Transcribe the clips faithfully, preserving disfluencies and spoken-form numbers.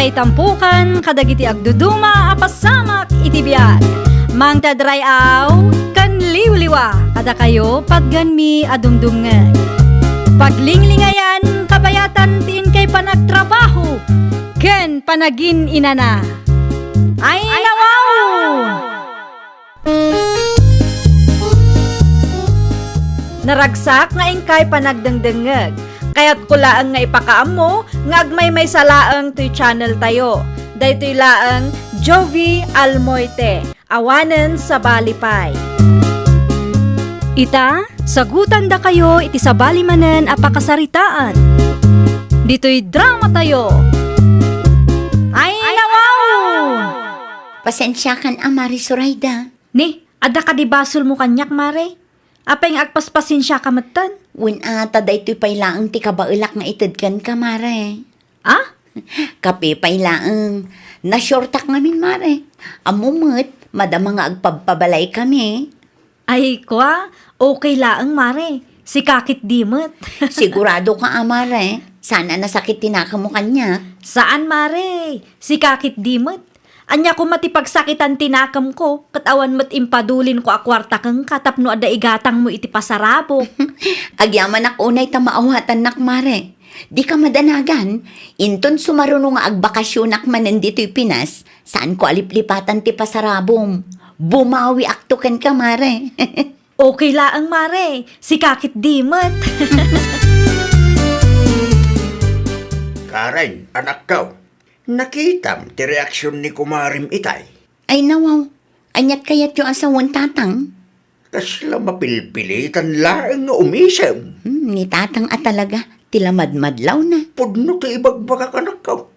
Itampukan kadagiti agduduma a pasamak iti biag. Mangted ray-aw ken liwliwa kadakayo patgenmi a dumdumngeg. Paglinglingayan kabayatan ti inkay panagtrabaho ken panagin-inana. Ay, nawaw! Naragsak nga inkay panagdengdengngeg. Kayatko laeng nga ipakaammo nga agmaymaysa laeng toy channel tayo. Daytoy laeng Jovie Almoite, awanen sabali pay. Ita, sagutandakayo iti sabali manen a pakasaritaan. Ditoy drama tayo. Ay, nawaw! Pasensiakan a, Mare Zoraida. Ni, adda kadi basolmo kaniak, Mare? Apay nga agpaspasensiaka metten? Wen a, ta daytoy pay laeng ti kabaelak nga ited kenka, Mare. Ah? Kape pay laeng. Nashortak ngamin, Mare. Ammo met, madama nga agpabpabalaykami. Ay, kua, okay laeng, Mare. Sika ketdi met. Sigurado ka, a, Mare? Saan a nasakit ti nakemmo kaniak? Saan, Mare. Sika ketdi met. Ania koma ti pagsakitan ti nakemko, ket awan met impadulinko a kuarta kenka tapno adda igatangmo iti pasarabok. Agyamanak unay ta maawatannak, Mare. Dika madanagan, inton sumaruno nga agbakasionak manen ditoy Pinas, saanko a liplipatan ti pasarabom. Bumawiakto kenka, Mare. Okay laeng, Mare. Sika ketdi met. Karen, anakko, nakitam ti reaksion ni kumarem itay? Ay, nawaw. Aniat kayatyo a sawen, Tatang? Kasla mapilpilitan laeng nga umisem. Hmm, ni Tatang a talaga, ti lamadmadlawna. Pudno ti ibagbagak, anakko.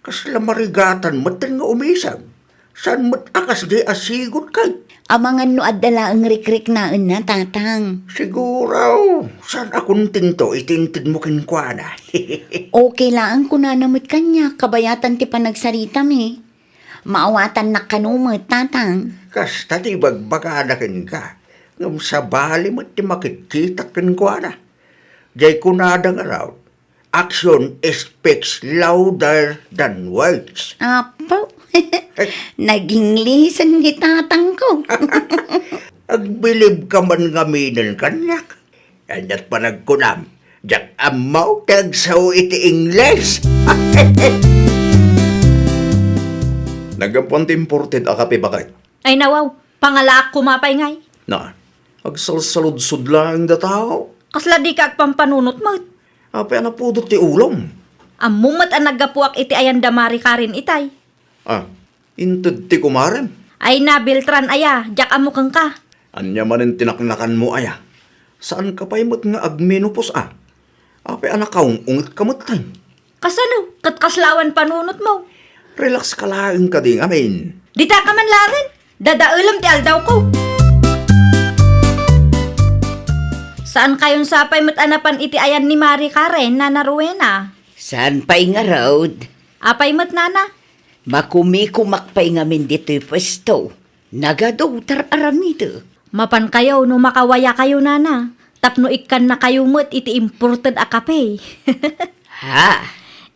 Kasla marigatan metten nga umisem. Saan met a kasdi a sigot kay? Amangan no adda laeng rikriknaenna, Tatang. Siguro, saan a kontento iti intedmo kenkuana. Okay laeng kunana met kaniak, kabayatan ti panagsaritami. Maawatannak kano met, Tatang. Kasta ti ibagbagada kenka, ngem sabali met ti makitkitak kenkuana. Jay kunada ngarud, "Action speaks louder than words." Apo, naging lesson ni Tatangko. Agbilibka man ngaminen kaniak. Aniat panagkunam, diak ammo ti agsao iti Ingles. Naggapuan ti imported a kape, baket. Ay, nawaw, pangalaak koma pay ngay. Na, agsalsaludsod laeng dataw. Kasla dika agpampanunot met. Apay a napudot ti ulom? Ammo met a naggapuak iti ayan da Mari Karen itay. Ah, inted ti kumarem? Ay na, Beltran aya, diak ammo kenka. Ania manen ti naknakanmo aya? Saanka pay met nga agmenopause a? Apay a nakaung-ungetka metten? Kasano? Ket kasla awan panunotmo? Relax ka laeng kadi ngamin. Dita ka man laengen. Dadaelem ti aldawko. Saan kayon sapay met a napan iti ayan ni Mari Karen, Nana Rowena? Saan pay ngarud? Apay met, Nana? Makumikumak pay ngamin ditoy puesto. Nagadu, tar-aramidek. Mapan kayo no makawaya kayo, Nana, tapno ikkannakayo met iti imported a kape. Ha?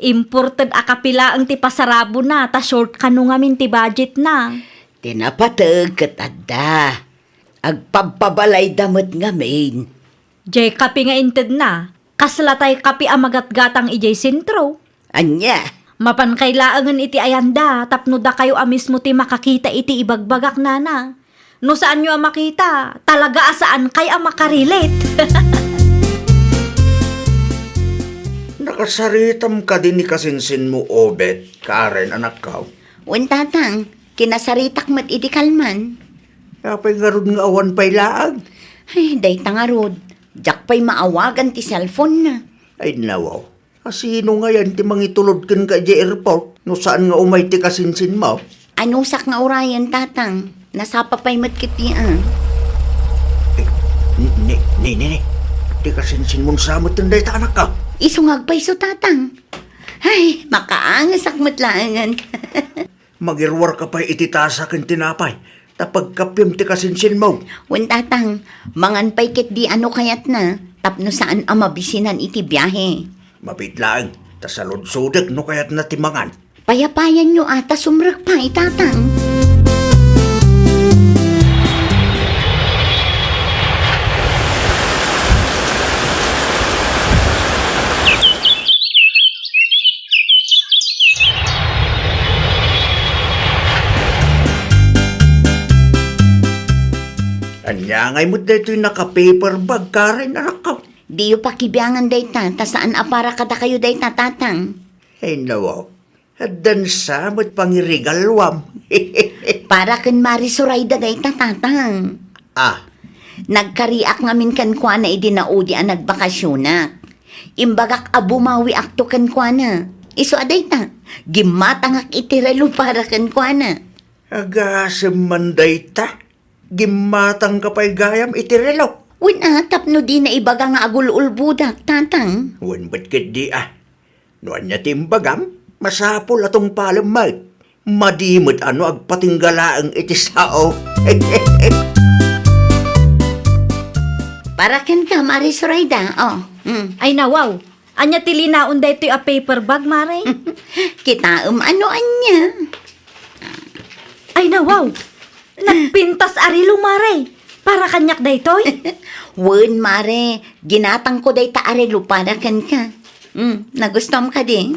Imported a kape laeng ti pasarabona, ta short kano ngamin ti budgetna. Ti napateg ket adda. Agpabpabalayda met ngamin. Jay kape nga intedna, kasla tay kape a magatgatang idiay sentro. Ania? Mapan kay laengen iti ayanda tapno dakayo a mismo ti makakita iti ibagbagak, Nana. No saanyo a makita, talaga a saan kay a makarelate. Nakasaritam kadi ni kasinsinmo, Obet, Karen, anakko? Wen, Tatang, kinasaritak met iti kalman. Apay ngarud nga awan pay laeng? Ay, dayta ngarud. Diak pay maawagan ti cellphone-na. Ay, nawaw. A, sino ngayen ti mangitulod kenka idiay airport no saan nga umay ti kasinsinmo? Anusak nga urayen, Tatang. Nasapa pay met ketdi a. Eh, ni, ni, ni, ni, ni. Ti kasinsinmon sa met dayta, anakko? Isu nga agpayso, Tatang. Ay, makaangesak met laengen. Magiruarka pay iti tasa ken tinapay, ta pagkapiem ti kasinsinmo. Wen, Tatang, mangan pay ketdi a no kayatna, tapno saan a mabisinan iti biahe. Mabiit laeng, ta saludsodek no kayatna ti mangan. Payapayanyo a ta sumrek pay, Tatang. Ania ngay met daytoy naka-paper bag, Karen, anakko? Diyo pakibiangan dayta, ta saan a para kadakayo dayta, Tatang. Ay, nawaw. Addan sa met pangirigaluam. Para ken Mari Sorayda dayta, Tatang. Ah. Nagkariak ngamin kenkuana idi naudi a nagbakasionak. Imbagak a bumawiakto kenkuana. Isu a dayta, gimmatangak iti relo para kenkuana. Agasem man dayta. Gimmatangka pay gayam iti relo. Wen a, tapno dina ibaga nga agul-ulbodak, Tatang. Wen met ketdi a. No ania ti imbagam, masapul a tungpalem met. Madi met a no agpatingga laeng iti sao. Para kenka, Mari Sorayda. Oh, mm. Ay, nawaw. Ania ti linaon daytoy a paper bag, Mare? Kitaem a no ania. Ay, nawaw! Nagpintas a relo, Mare! Para kaniak daytoy? Wen, Mare. Ginatangko dayta a relo para kenka. Hmm, nagustuam kadi?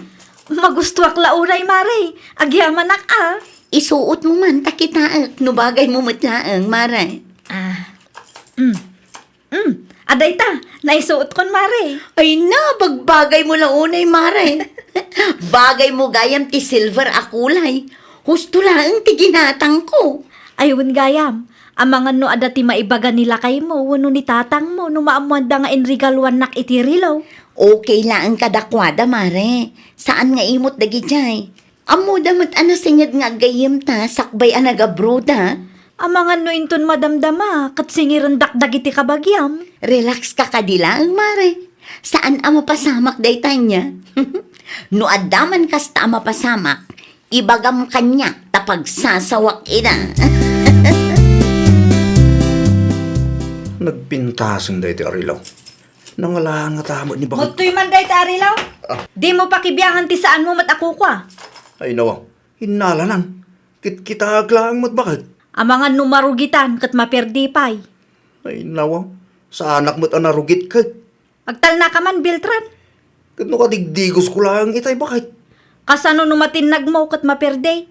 Magustuak la unay, Mare. Agyamanak a. Isuotmo man ta kitaek no bagaymo met laeng, Mare. Ah. Hmm. Hmm, adda ita, naisuotkon, Mare. Ay na, bagbagaymo la unay, Mare. Bagaymo gayam ti silver a kulay. Husto laeng ti ginatangko. Ay, wen gayam, amangan no adda ti maibaga ni lakaymo wenno ni tatangmo no maammoanda nga inregaluannak iti relo. Okay laeng kadakuada, Mare. Saan nga imot dagidiay. Ammoda met a nasinged nga aggayyemta sakbay a nagabroda. Amangan no inton madamdama, ket singirendak dagiti kabagiam. Relax ka kadi laeng, Mare. Saan a mapasamak dayta ania. No adda man kasta a mapasamak, ibagam kaniak ta pagsasawak ida. Nagpintasen daytoy a relo. Nangalangata met ni baket. Muttoy man dayta a relo? Ah. Dimo pakibiangan ti saanmo met a kukua. Ay, nawa. Innalanan. Kitkitaek laeng met baket. Amangan no marugitan ket maperdi pay. Ay, nawa. Saanak met a narugit ket. Agtalnaka man, Beltran. Ket no kadigdigosko laeng itay baket. Kasano no matinnagmo ket maperdi?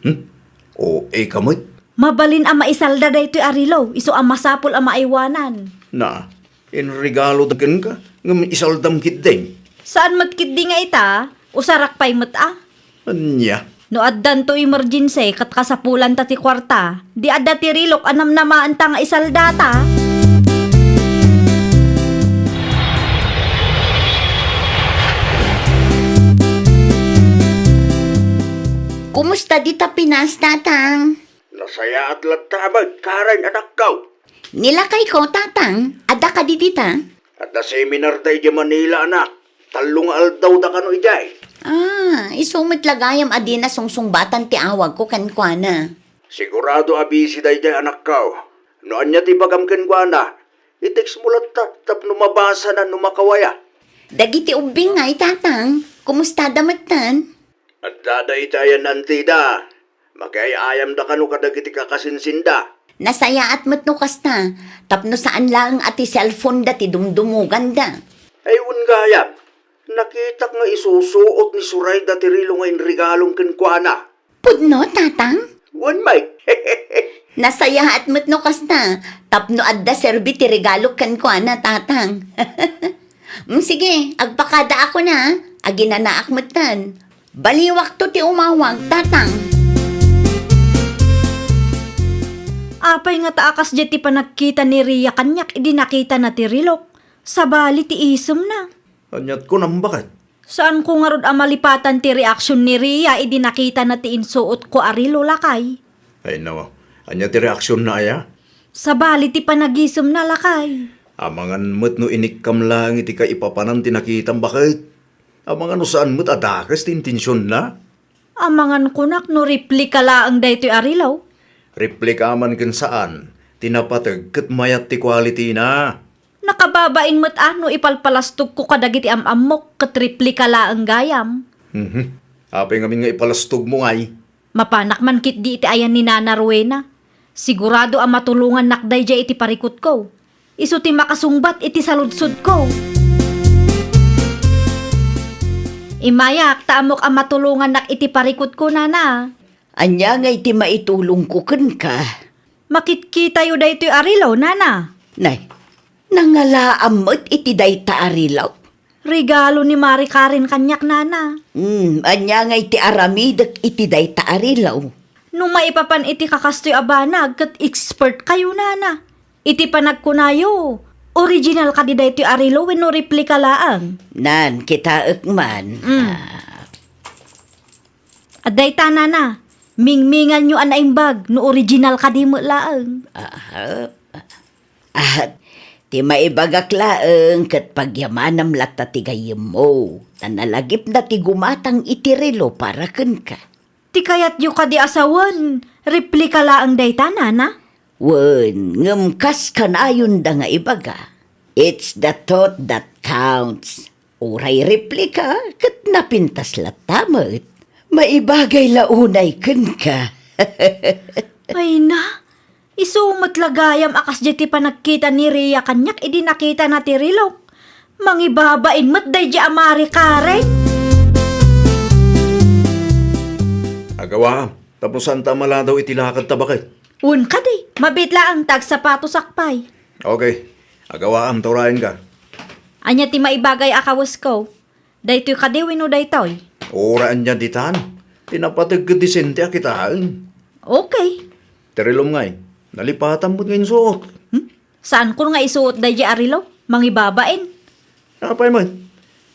Hmm? O, ika met. Mabalin a maisalda daytoy a relo, isu a masapul a maaywanan. Na, inregalo da kenka, ngem isaldam ketdin. Saan met ketdi nga ita, usarak pay met a. Ania? No addanto emergency ket kasapulanta ti kuarta, di adda ti relok a namnamaenta nga isaldata. Kumusta dita Pinas, Tatang? Nasayaat latta met, Karen, anakko. Ni lakayko, Tatang, adda kadi dita? Adda seminar da idiay Manila, anak. Tallo nga aldaw da kano idiay. Ah, isu met la gayam a dina sungsungbatan ti awagko kenkuana. Sigurado a busy daydiay, anakko. No ania ti ibagam kenkuana, i-text mo latta tapno mabasana no makawaya. Dagiti ubbing ngay, Tatang, kumustada metten? Adda dayta a yan-antida. Makiay-ayamda kano kadagiti kakasinsinda. Nasayaat met no kasta, tapno saan laeng a ti cellphone-da ti dumdumoganda. Ay, wen gayam, nakitak nga isusuot ni Sorayda ti relo nga inregalom kenkuana. Pudno, Tatang? Wen, Mike. Nasayaat met no kasta, tapno adda serbi ti regalok kenkuana, Tatang. Mm, sige, agpakadaakon a, aginanaak metten. Baliwakto ti umawag, Tatang. Apay ngata a kasdiay ti panagkita ni Ria kaniak idi nakitana ti relok? Sabali ti isemna. Aniat kunam, baket? Saanko ngarud a malipatan ti reaksion ni Ria idi nakitana ti insuotko a relo, lakay. Ay, nawa. Ania ti reaksionna aya? Sabali ti panagisemna, lakay. Amangan met no inikkam laeng iti kaipapanan ti nakitam, baket? Amangan no saan met a dakes ti intensionna? Amangan kunak no replika laeng daytoy a relo. Replika man ken saan, ti napateg ket mayat ti quality-na. Nakababain met a no ipalpalastogko kadagiti am-ammok ket replika laeng gayam. Mhm. Apay ngamin nga ipalastogmo ngay? Mapanak man ketdi iti ayan ni Nana Rowena. Sigurado a matulongannak daydiay iti parikutko. Isu ti makasungbat iti saludsodko. Immayak ta ammok a matulongannak iti parikutko, Nana. Ania ngay ti maitulongko kenka? Makitkitayo daytoy a relo, Nana. Nay, nangalaam met iti dayta a relo? Regalo ni Mari Karen kaniak, Nana. Hmm, ania ngay ti aramidek iti dayta a relo? No maipapan iti kakastoy a banag, ket expert kayo, Nana. Iti panagkunayo, original kadi daytoy a relo wenno replika laeng? Nan, kitaek man. Mm. Ah. Adda ita, Nana. Mingminganyo a naimbag no original kadi met laeng. Ah, ah, ti maibagak laeng ket pagyamanam latta ti gayyemmo. Ta nalagipna ti gumatang iti relo para kenka. Ti kayatyo kadi a sawen, replika laeng dayta, Nana? Wen, ngem kas kanayonda nga ibaga, it's the thought that counts. Uray replika, ket napintas latta met. Maibagay la unay kenka. Ay na, isu met la gayam a kasdiay ti panagkita ni Ria kaniak idi nakitana ti relok. Mangibabain met daydiay a Mari Karen. Agawaam, tapno saanta a maladaw iti lakadta baket. Wen kadi, mabiit laeng ta agsapatosak pay. Okay, agawaam ta urayenka. Ania ti maibagay a kawesko? Daytoy kadi wenno daytoy? Uray ania ditan. Ti napateg ket disente a kitaen. Okay. Ti relom ngay, nalipatam met nga insuot. Hmm? Saankon nga isuot daydiay a relo? Mangibabain. Apay met?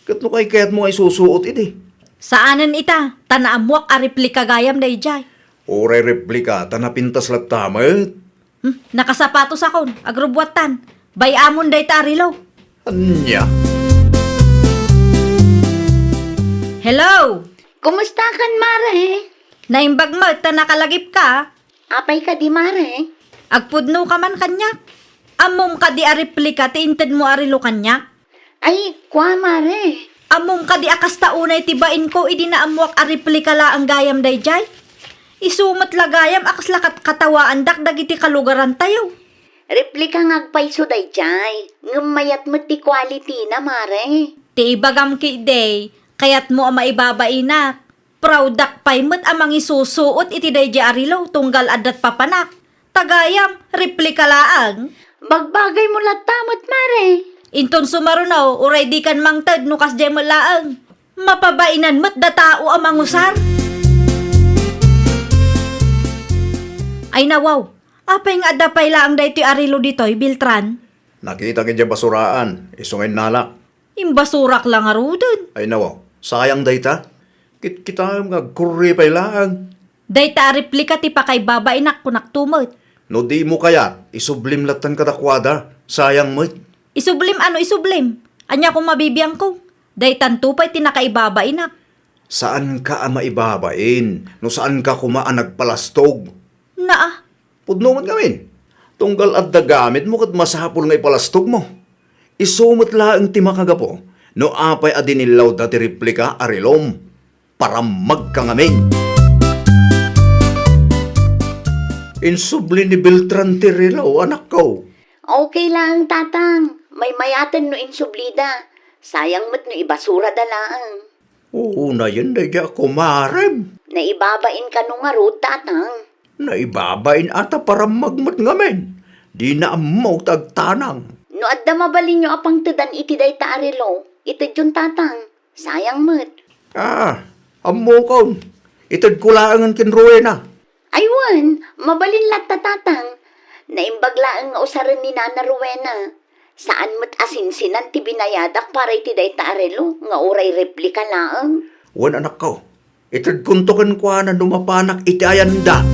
Ket no kaykayatmo nga isusuot idi? Saanen ita, ta naammoak a replika gayam daydiay. Uray replika, ta napintas latta met. Hmm, nakasapatosakon, agrubbuattan. Bay-amon dayta a relo. Ania? Hello! Kumustakan, Mare? Naimbag met ta nakalagipka. Apay kadi, Mare? Agpudnoka man kaniak. Ammom kadi a replika ti intedmo a relo kaniak? Ay, kua, Mare. Ammom kadi a kasta unay ti bainko idi naammoak a replika laeng gayam daydiay? Isu met la gayam a kasla kat-, katawaandak dagiti kalugarantayo. Replika nga agpayso daydiay, ngem mayat met ti quality-na, Mare. Ti ibagam ketdi, kayatmo a maibabainak. Proud-ak pay met a mangisusuot iti daydiay a relo tunggal adda't papanak. Ta gayam, replika laeng. Bagbagaymo latta met, Mare. Inton sumaruno, uray dikan mangted no kasdiay met laeng. Mapabainan met da tao a mangusar. Ay nawaw, apay nga adda pay laeng daytoy a relo ditoy, Beltran? Nakitak idiay basuraan, isu nga innalak. Imbasurak la ngaruden. Ay nawaw, sayang dayta. Kitkitaem nga agkurre pay laeng. Dayta a replika ti pakaibabainak, kunakto met. No dimo kayat, isublim lattan kadakuada. Sayang met. Isublim? Ano isublim? Ania koma bibiangko? Daytanto pay ti nakaibabainak. Saanka a maibabain no saanka koma a nagpalastog. Naa. Pudno met ngamin. Tunggal adda gamitmo ket masapul nga ipalastogmo. Isu met laeng ti makagapu no apay a dinillawda ti replika a relom. Parammagka ngamin. Insubli ni Beltran ti relo, anakko. Okay laeng, Tatang. Maymayaten no insublida. Sayang met no ibasurada laeng. Unayen daydi a kumarem. Naibabain kano ngarud, Tatang? Naibabain a ta parammag met ngamin. Dina ammo ta agtanang. No adda mabalinyo a pangtedan iti dayta a relo, itedyon, Tatang. Sayang met. Ah, ammokon. Itedko laengen ken Rowena. Ay wen, mabalin latta, Tatang. Naimbag laeng nga usaren ni Nana Rowena. Saan met a sinsinan ti binayadak para iti dayta a relo nga uray replika laeng. Wen, anakko, itedkonto kenkuana no mapanak iti ayanda.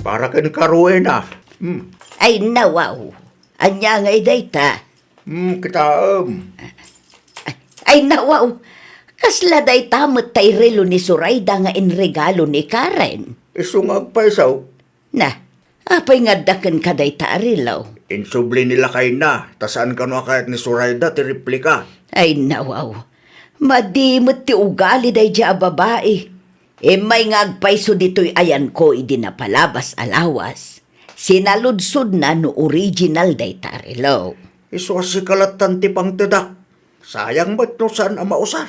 Para kenka, Rowena. Hmm. Ay, nawaw. Ania ngay dayta? Hmm, kitaem. Ay, nawaw. Kasla dayta met tay relo ni Sorayda nga inregalo ni Karen? Isu nga agpayso. Na, apay nga adda kenka dayta a relo? Insubli ni lakayna, ta saan kano a kayat ni Sorayda ti replika. Ay, nawaw. Madi met ti ugali daydiay a babai. Immay nga agpayso ditoy ayanko idi napalabas a lawas, sinaludsodna no original dayta a relo. Isu a sika lattan ti pangtedak. Sayang met no saan a mausar.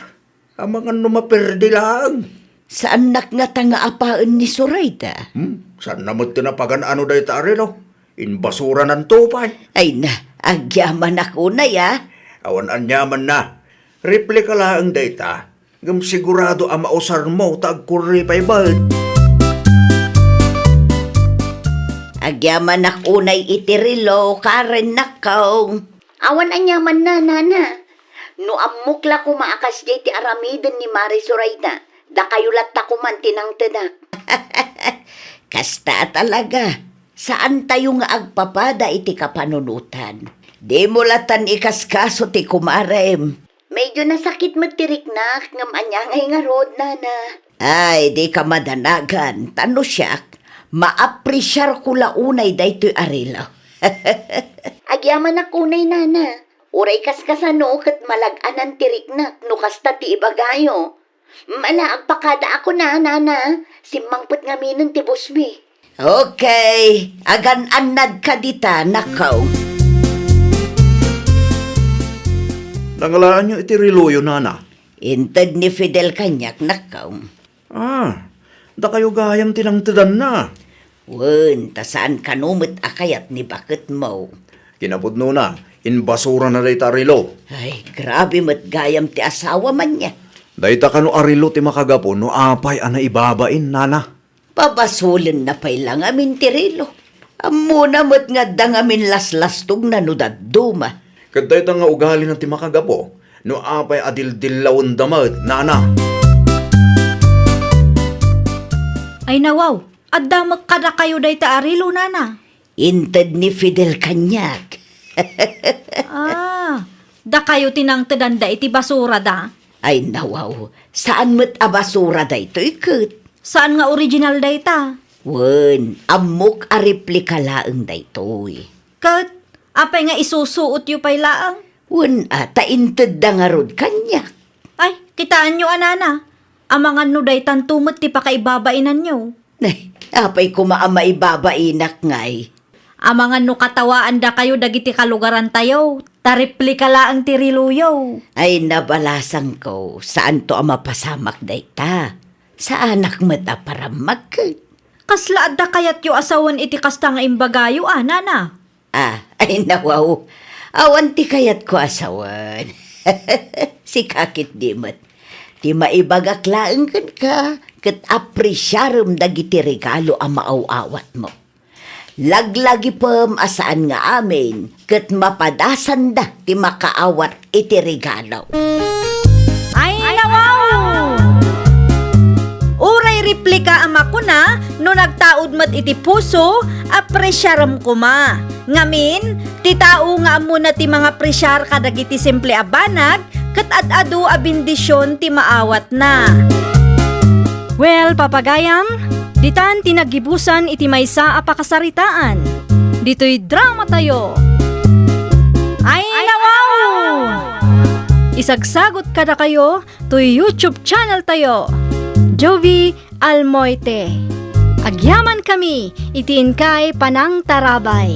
Amangan no maperdi laeng. Saannak ngata nga apaen ni Sorayda? Hmm? Saanna met ti napagan-ano dayta a relo? Inbasurananto pay. Ay na, agyamanak unay, a. Awan aniamanna. Replika laeng dayta. Ngem sigurado a mausarmo ta agkurri pay met. Agyamanak unay iti relo, Karen, nakkaw. Awan aniamanna, nana. No ammok la koma a kasdiay ti aramiden ni Mare Sorayda, dakayo latta koman ti nangtedak. Kasta a talaga. Saantayo nga agpapada iti kapanunotan. Dimo lattan ikaskaso ti kumarem. Medyo nasakit met ti riknak, ngem ania ngay ngarud, nana? Ay, dika madanagan. Ta no siak, maapresiarko la unay daytoy a relo. Agyamanak unay, nana. Uray kaskasano ket malag-anan ti riknak no kasta ti ibagayo. Ala, agpakadaak kuna, nana. Simmangpet ngaminen ti busmi. Okay, agan-annadka dita, nakkaw. Nangalaanyo iti reloyo, nana? Inted ni Fidel kaniak, nakkaw. Ah, dakayo gayam ti nangtedanna. Wen, ta saan kano met a kayat ni baketmo. Kinapudnona, inbasurana dayta a relo. Ay, grabe met gayam ti asawam ania. Dayta kano a relo ti makagapu no apay a naibabain, nana? Pabasolenna pay la ngamin ti relo. Ammona met nga adda ngamin laslastogna no dadduma. Ket dayta nga ugalina ti makagapu no apay a dildillawenda met, nana. Ay, nawaw, adda met kadakayo dayta a relo, nana? Inted ni Fidel kaniak. Ah, dakayo ti nangtedanda iti basurada? Ay, nawaw, saan met a basura daytoy ket. Saan nga original dayta? Wen, ammok a replika laeng daytoy. Ket apay nga isusuotyo pay laeng? Wen a, ta intedda ngarud kaniak. Ay, kitaenyo a, nana. Amangan no daytanto met ti pakaibabainanyo. Ay, apay koma a maibabainak ngay? Amangan no katawaandakayo dagiti kalugarantayo, ta replika laeng ti reloyo. Ay, nabalasangko, saanto a mapasamak dayta. Saanak met a parammakket. Kasla adda kayatyo a sawen iti kasta nga imbagayo a, nana? Ah, ay, nawaw. Awan ti kayatko a sawen. Sika ketdi met. Ti maibagak laeng kenka, ket apresiarem dagiti regalo a maaw-awatmo. Laglagipem a saan nga amin, ket mapadasanda ti makaawat iti regalo. Ay, nawaw! Uray replika a makuna, no nagtaud met iti puso, apresiarem koma. Ngamin, ti tao nga ammona ti mangapresiar kadagiti simple a banag, ket ad-adu a bendision ti maawatna. Well, papagayam, ditan ti naggibusan iti maysa a pakasaritaan. Ditoy dramatayo. Ay, nawaw! Isagsagot kadakayo toy YouTube channel tayo, Jovie Almoite. Agyaman kami iti inkay panangtarabay.